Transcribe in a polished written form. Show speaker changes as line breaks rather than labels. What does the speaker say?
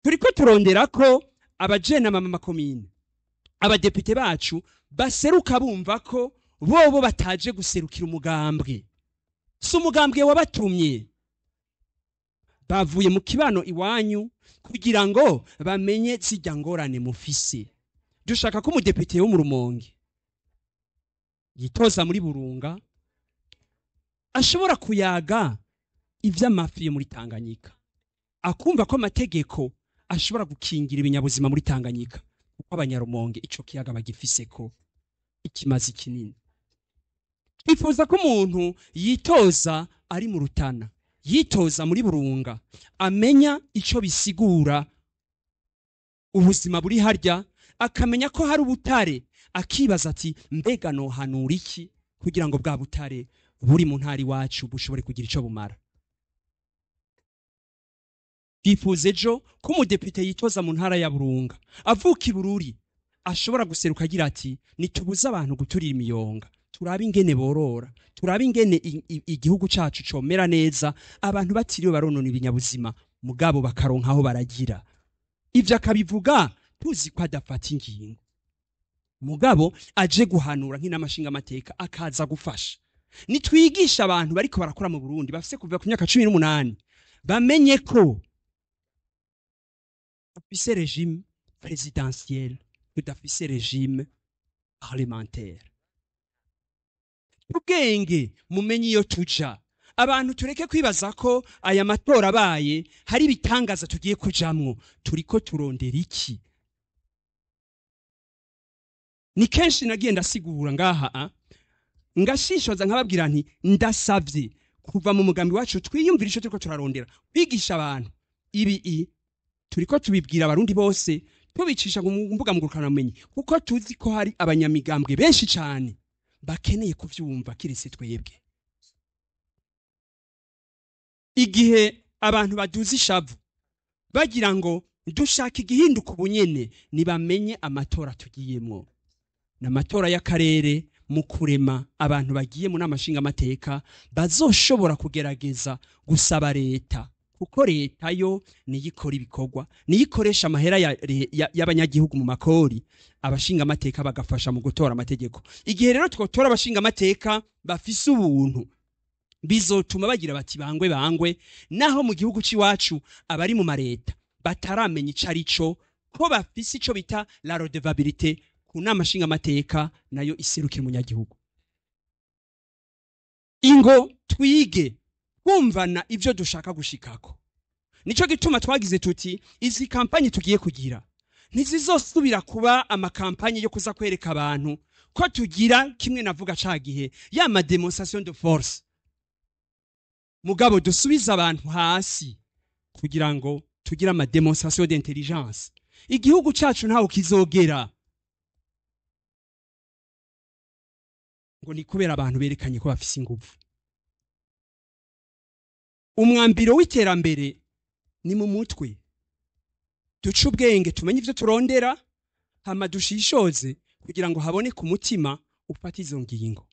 Turiko turondera ko abajenama mu makomine, abadepite bacu baseruka bumva ko bobo bataje guserukira umugambwe. Si umugambwe wabatumye, bavuye mu kibano iwanyu kugira ngo bamenye zirya ngorane mufise. Dushaka ko umudepite wo mu Rumonge yitoza muri Burunga ashobora kuyaga ivy'amafi yo muri Tanganyika, akumva ko amategeko ashobora gukingira ibinyabuzima muri Tanganyika, kuko abanyarumonge ico kiyaga bagifiseko ikimazi kinini. Twifuza ko umuntu yitoza ari mu Rutana, yitoza muri Burunga, amenya ico bisigura ubuzima buri harya, akamenya ko hari ubutare, akibaza ati mbega nohanura iki kugira ngo bwa butare buri mu ntara iwacu bushobore kugira ico bumara. Twifuza ejo ko umudepite yitoza mu ntara ya Burunga avuka i Bururi ashobora guseruka agira ati nitubuze abantu guturira imiyonga, turabe ingene borora, turabe ingene igihugu cacu comera neza, abantu batiriwe baronona ibinyabuzima mugabo bakaronka aho baragira. Ivyo akabivuga tuzi ko adafata ingingo, mugabo aje guhanura nk'inama nshingamateka akaza gufasha. Nitwigisha abantu bariko barakora mu Burundi bafise kuva ku myaka 18 bamenye ko dufise régime présidentielle, tudafise régime parlementaire. Ubwenge mumenye iyo tuja. Abantu tureke kwibaza ko aya matora abaye hari ibitangaza tugiye kujamwo. Turiko turondera iki? Ni kenshi nagiye ndasigura ngaha, ngashishoza nkababwira nti ndasavye kuva mu mugambi wacu twiyumvira ico turiko turarondera, kwigisha abantu ibi turiko tubibwira abarundi bose, tubicisha ku mbuga ngurukanabumenyi, kuko tuzi ko hari abanyamigambwe benshi cane bakeneye kuvyumva kiretse twebwe. Igihe abantu baduza ishavu bagira ngo dushaka igihinduka ubunyene, nibamenye amatora tugiyemwo ni amatora y'akarere, mu kurema abantu bagiye mu nama nshingamateka bazoshobora kugerageza gusaba leta, kuko leta yo niyo ikora ibikorwa, niyo ikoresha amahera y'abanyagihugu mu makori, abashingamateka bagafasha mu gutora amategeko. Igihe rero twotora abashingamateka bafise ubuntu, bizotuma bagira bati bangwe bangwe, naho mu gihugu c'iwacu abari mu mareta bataramenya ico ari co, ko bafise ico bita la redevabilité ku nama nshingamateka nayo iserukira umunyagihugu. Ingo twige kumvana ivyo dushaka gushikako. Nico gituma twagize tuti izi kampanyi tugiye kugira ntizizosubira kuba amakampanyi yo kuza kwereka abantu ko tugira kimwe navuga ca gihe ya ma démonstration de force, mugabo dusubize abantu hasi kugira ngo tugire ama démonstration d'intelligence. Igihugu cacu ntaho kizogera ngo ni kubera abantu berekanye ko bafise inguvu. Umwambiro w'iterambere ni mu mutwe. Duce ubwenge tumenye ivyo turondera, hama dushishoze kugira ngo haboneke umutima ufata izo ngingo.